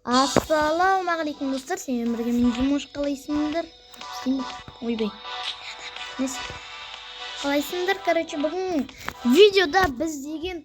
Ассалаумағалейкум, достар! Сенімен бірге мен, Димош. Қалайсыңдар? Істеймін. Ойбай, несі, қалайсыңдар? Короче, бүгін видеода біз деген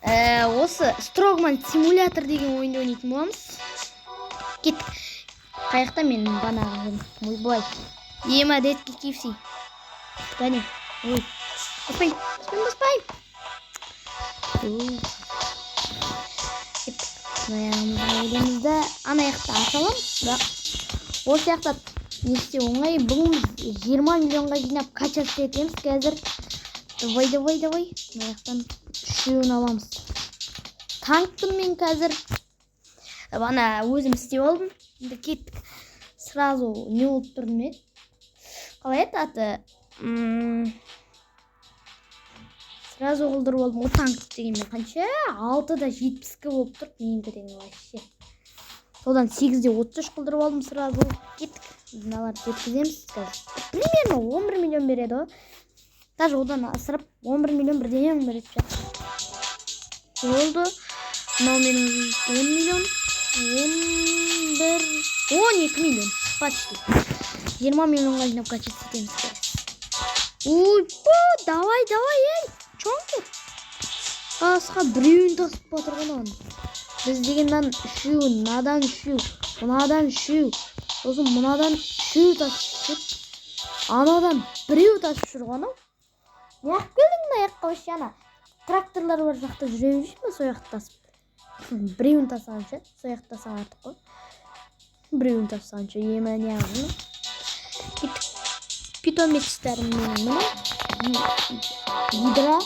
осы Стронгман симулятор деген ойынды ойнайтын боламыз. Кеттік. Қай жақта мен банағы? Ойбай, ема, редкий KFC. Кәне, ой, баспаймын, баспаймын, баспаймын. Кеттік. Мына аяғымызға келеміз да, ана жақта аша аламыз, бірақ осы жақта не істеу оңай. Бүгін біз 20 миллионға жинап, качаться етеміз қазір. Давай, давай, давай, мына жақтан үшеуін аламыз. Танкпын мен қазір, ана өзім істеп алдым. Енді кеттік. Сразу не болып тұр, не еді, қалай еді аты? Сразу қылдырып алдым ғой. Танк дегенмен қанша? 6,72 болып тұр менікі деген вообще. Содан 8,33 қылдырып алдым сразу. Кеттік, мыналарды жеткіземіз. Қазір примерно 11 миллион береді ғой, даже одан асырып 11 миллион бірдеңе беретін сияқты болды. Мынау менің 10 миллион, 11, 12 миллион, почти 20 миллионға жинап, качаться етеміз қазір. Ойбу, давай, давай, ей, чоңкер, қасқа біреуін тасып жатыр ғой мынаның. Біз деген мынаның үшеуін, мынадан үшеу, мынадан үшеу, сосын мынадан үшеу тасып жүр, анадан біреу тасып жүр ғой анау. Неғып келдің мына жаққа вообще? Ана тракторлар бар жақта жүре берші ма, сол жақта тасып. Біреуін тасығанша, сол жақта тасыған артық қой біреуін тасығанша. Емі, неғып? Кеттік. Питомецтерім менің міне, гидра,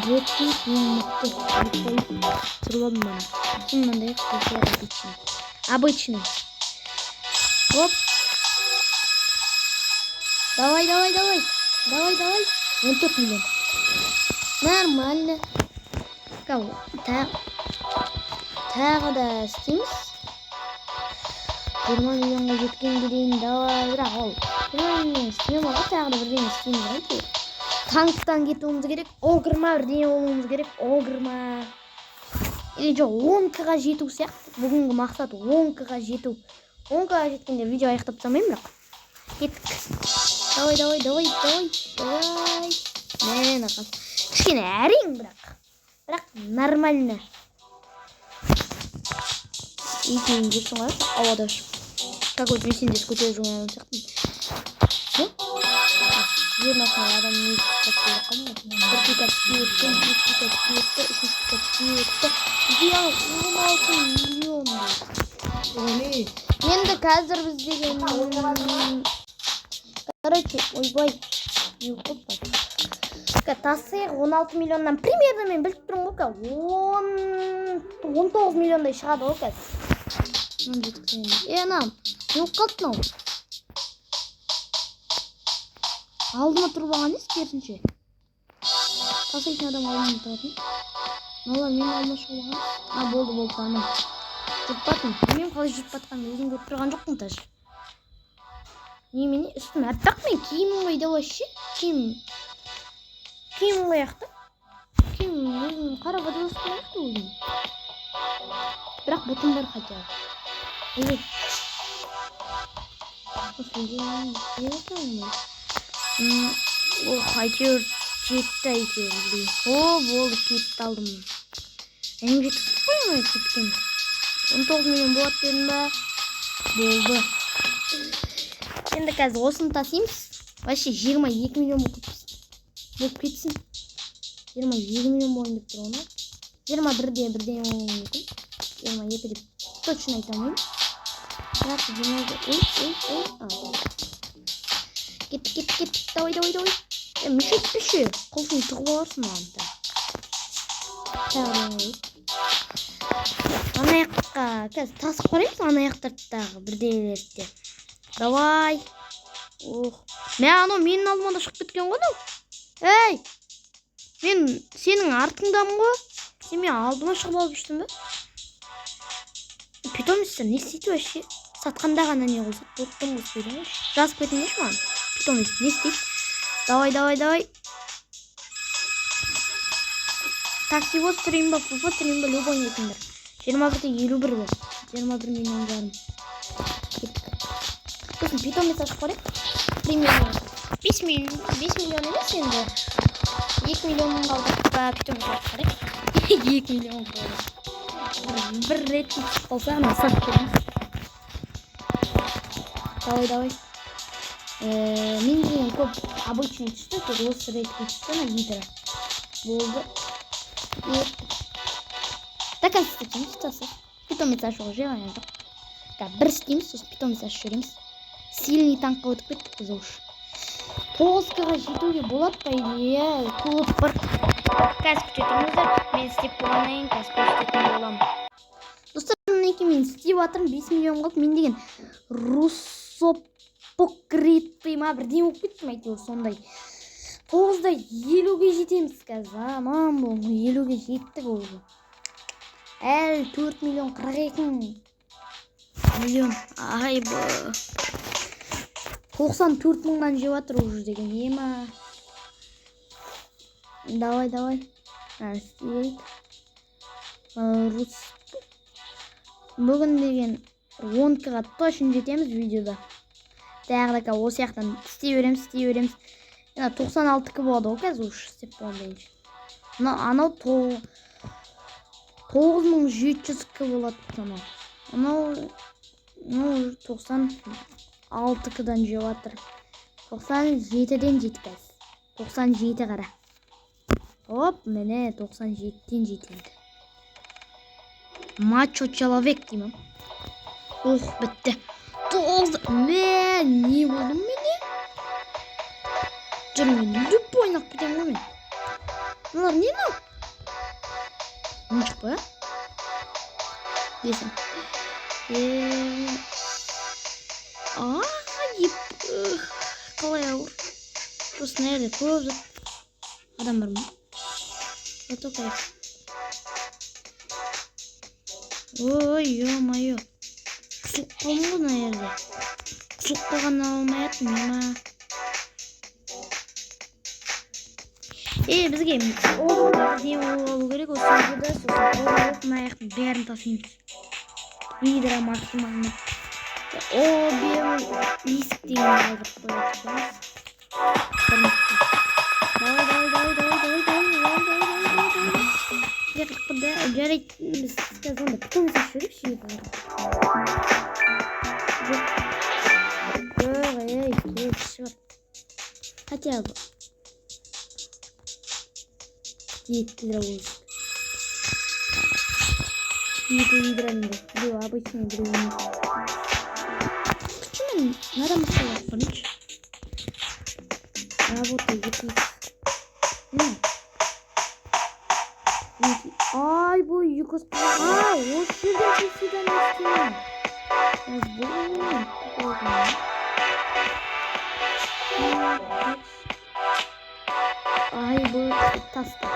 редкий, ең мықты түсіріп алдым мына. Сосын мынандай обычный, обычный. Оп, давай, давай, давай, давай, давай, 14 миллион, нормально. Тағы да істейміз 20 миллионға жеткенге дейін. Давай, бірақ ол 20 миллион істемей ғой, тағы да бірдеңе істейміз ғой әйтеуір. Танктан кетуіміз керек, огр ма, бірдеңе болуымыз керек, огр ма или жоқ, 10 к-ға жету сияқты. Бүгінгі мақсат 10 к-ға жету. 10 к-ға жеткенде видео аяқтап тастамаймын бірақ. Кеттік, давай, давай, давай, давай, давай. Міне, кішкене әрең, бірақ нормально. Екеуін жүрсің ғой ауада ұшып, какой-то мен сендерді көтеріп жүрген адам сияқтымын. Жер машина адам не қалдым ғой. Бір пикап өтті, екі пикап өтті, үшінші пикап өтті. 16 миллион. Енді қазір біз деген, короче, ойбай, не болып қалды? Тасиық 16 миллионнан примерно, мен біліп тұрмын ғой, қазір 19 миллиондай шығады ғой қазір. Мынаны жеткіземін. Е, анау не болып қалды? Мынау алдыма тұрып алған емес, керісінше, таситын адам алдыма тұратын. Мыналар менің алдыма шығып алған. А, болды, болды, нормально. Жүріп баттым. Білмеймін, қалай жүріп батқанымды өзім көріп тұрған жоқпын даже. Немене, үстім аппақ, мен киімім қайда вообще? Киім, киімім қай жақта? Киім өзім қара водолазка қаяқта өзім, бірақ бұтым бар хотя бы. Ой, осылай. Ох, әйтеуір жетті, әйтеуір. О, болды, кетті, алдым. Әне, жеткізіп қой ана кеткен. 19 миллион болады дедім ба? Болды. Енді қазір осыны тасимыз. Вообще 22 миллион болып кетсін, болып кетсін. 22 миллион болайын деп тұр ғой. 21-де бірдеңе болуы мүмкін, 22 деп точно айта алмаймын, бірақ 20. Ой, ой, ой, а, кеттік, кеттік, кеттік, давай, давай, давай. Е, мешай етпеші, қылышыңды тығып аларсың маған. Тағы ана жаққа қазір тасып қараймыз, ана жақтардағы бірдеңелерді. Давай. Ох, мә, анау менің алдыма да шығып кеткен ғой анау. Ей, мен сенің артыңдамын ғой, сен менің алдыма шығып алып жүрсің ба? Питомецтер не істейді вообще? Сатқанда ғана не қылса болды, дым қоспайды ғой. Жазып кетіңдерші маған, питомец не істейді? Давай, давай, давай. Такси бос түсірейін ба, фф түсірейін ба, любой нетіңдер. 21,51 болды. 21 миллион жарым. Кеттік. Сосын питомец ашып көрейік. Примерно 5 миллион, 5 миллион емес енді. 2 миллион қалдық па, питомец ашып көрейік. 2 миллион болды. Бір рет түсіп қалса, ана сатып береміз. Давай, давай. Мен деген көп обычный түсті, тек осы ретке түсті ана гидра. Болды. До конца істеп тастаймыз. Питомец ашуға желание жоқ. Так, бір істейміз, сосын питомец ашып жібереміз. Сильный танкқа өтіп кеттік біз уж. 9-ға жетуге болады, по идее, көп бар. Қазір күте тұрыңыздар, мен істеп болғаннан кейін қазір көрсететін боламын. Достар, мінекей мен істеп жатырмын, 5 миллион қалды. Мен деген руссопокрытый ма бірдеңе болып кеттім әйтеуір сондай. 9,50-ге жетеміз қазір. Аман бол, 50-ге жеттік уже. Әлі 4 миллион 42 миллион. Ай, б. 94 мыңнан жеп жатыр уже деген ема. Давай, давай. Істейік. Рус. Бүгін деген 10-ға точно жетеміз видеода. Тағы да осы жақтан істей береміз, істей береміз. Ана 96-кі болады ғой қазір уж істеп болғаннан кейін. Мына анау 9700-кі болады анау. Анау ну 96-кідан жеп жатыр. 97-ден жетті қазір. 97 қара. Оп, міне 97-ден жетеді. Мачо человек деймін. Ох, бітті. 9 мә, не болды менде? Жүр, мен любой ойнап кетемін ғой мен. Мыналар не мынау? Ойыншық па? Десем. А, еп, қалай ауыр. Просто мына жерде көп зат. Адам бар ма? Зато керек. Ой, ё-моё. Қысылып қалдым ғой мына жерде. Қысылып қалғаннан ала алмай жатырмын, ема. Бізге бірдеңе алу керек осы видеода, сосын оп, мына жақтың бәрін тасимыз. Гидра максимально. Обелиск деген қалдырып қояды екенбіз. Давай, давай, давай, давай, давай, давай, давай, давай, давай, давай. 41-да жарайды, біз қазір онда питомец ашып жіберейікші екі. Жоқ. Жоқ, ей, көп кіші бар. Хотя бы 7 гидра болсын. 2 гидра менде. Біреу обычный, біреу не. Күші мен мынадан бастап көрейінші. Работа 2. Міне. Ай, бұл 200. А, осы жерден приседание істеймін. Бұл Ай, бұл таста.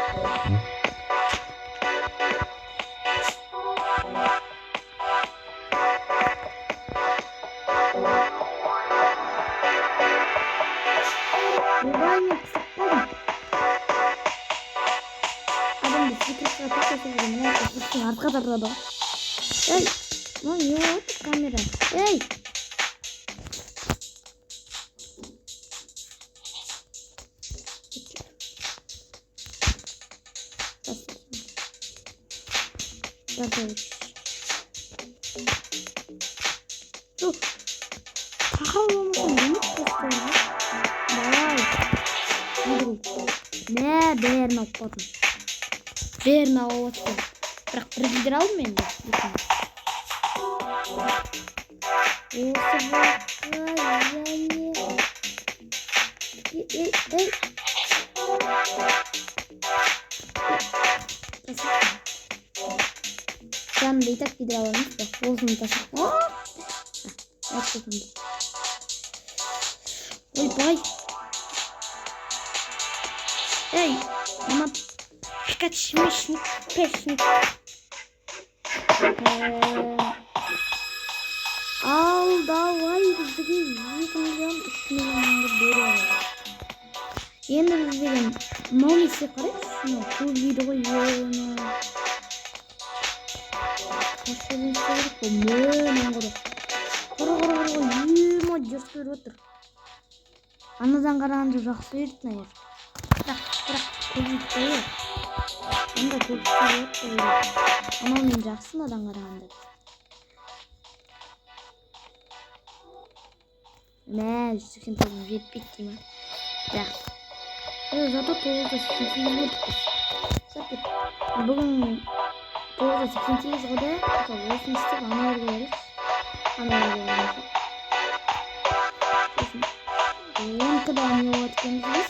Ойбай, мен қысып қалдым. Адамды секіріп шығады, секіріп мына жақта артқа тартады ғой. Ей, мынау не болып жатыр камера? Ей! Жоқ, тақау болмаса болмайды просто. Давай. Мә, бәрін алып қалдым. Бәрін алып алып. Бірақ бір гидра алдым енді. Осы блокқа және... Ей, ей. Жанымда и так гидра бар емес пе? Осыны тастап. Ойбай. Ей, мына Пикач, мишник, пешник. Ал, давай бізге 2 миллион, 3 миллионды береді. Енді біз деген мынау істеп қарайықшы. Мынау көп жейді ғой, ё. Осы жерден істеу керек қой. Мә, мынаны қара. Қара, қара, қара, қара. Ема, дерзко беріп отыр. Анадан қарағанда жақсы берді мына жер. Бірақ көп жетпей. Онда көп болады ғой. Анау мен жақсы мынадан қарағанда. Мә, 189 жетпейді дей ма? Жақсы. Зато 988 болдық біз. Супер. Бүгін 988 ғой да. Сол, осыны істеп ана жерге барайықшы. Ана жерге барайық. Сосын 10-да не болады екенбіз біз?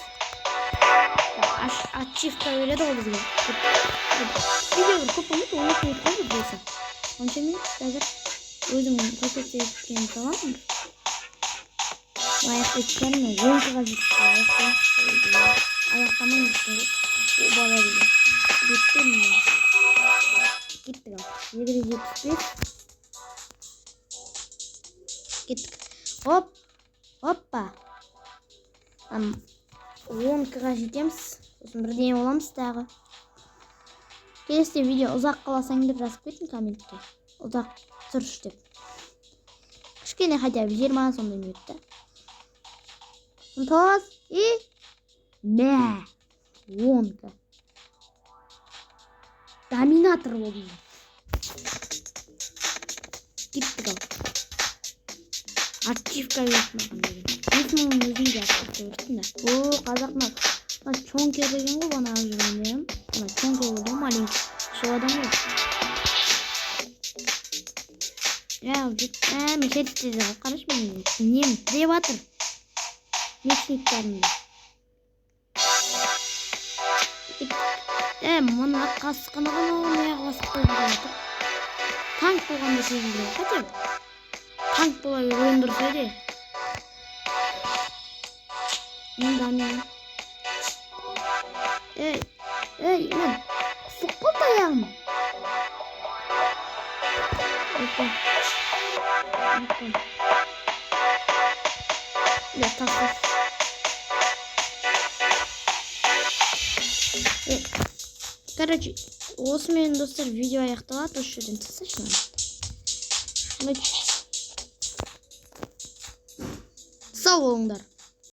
Ачивка береді ғой бізге. Видео бір көп болмайды, 12 минут қой бір болса. 10 минут қазір өзім көрсетсе еткен саламын. Аяқтайтын шығармын, 10-ға жетті. Аяқтамай жеттім ғой. О, бала деген. Жеттім мен. Кеттік ал. 275. Кеттік. Оп. Оппа. 10-ға жетеміз. Сосын бірдеңе боламыз тағы. Келесі видео ұзақ қаласаңдар жазып кетің комментке. Ұзақ түсірші деп. Кішкене хотя бы 20 сондай минут та. 9 и мә. 10-ка. Доминатор болдым. Кеттік ал. Ачивка берді маған деген. 5000-ның өзінде ачивка берді да. О, қазақ мына чонкер деген ғой бағанағы жүрген, иә? Мына чонкер болды ғой, маленький. Сол адам ғой. Мен шетте де ғой, қарашы мен нем тіреп жатыр. Мечниктарымды. Мына қасқыны ғана неғып басып қойып жатыр. Танк болғанда сезілді ғой, хотя бы. Танк бола бер, ойын дұрыс еді. Мында мен. Ей, ей, мен сұқ болды аяғым. Опа. Опа. Я тастас. Короче, осымен, достар, видео аяқталады. Осы жерден тасташы мынаны. Сау болыңдар.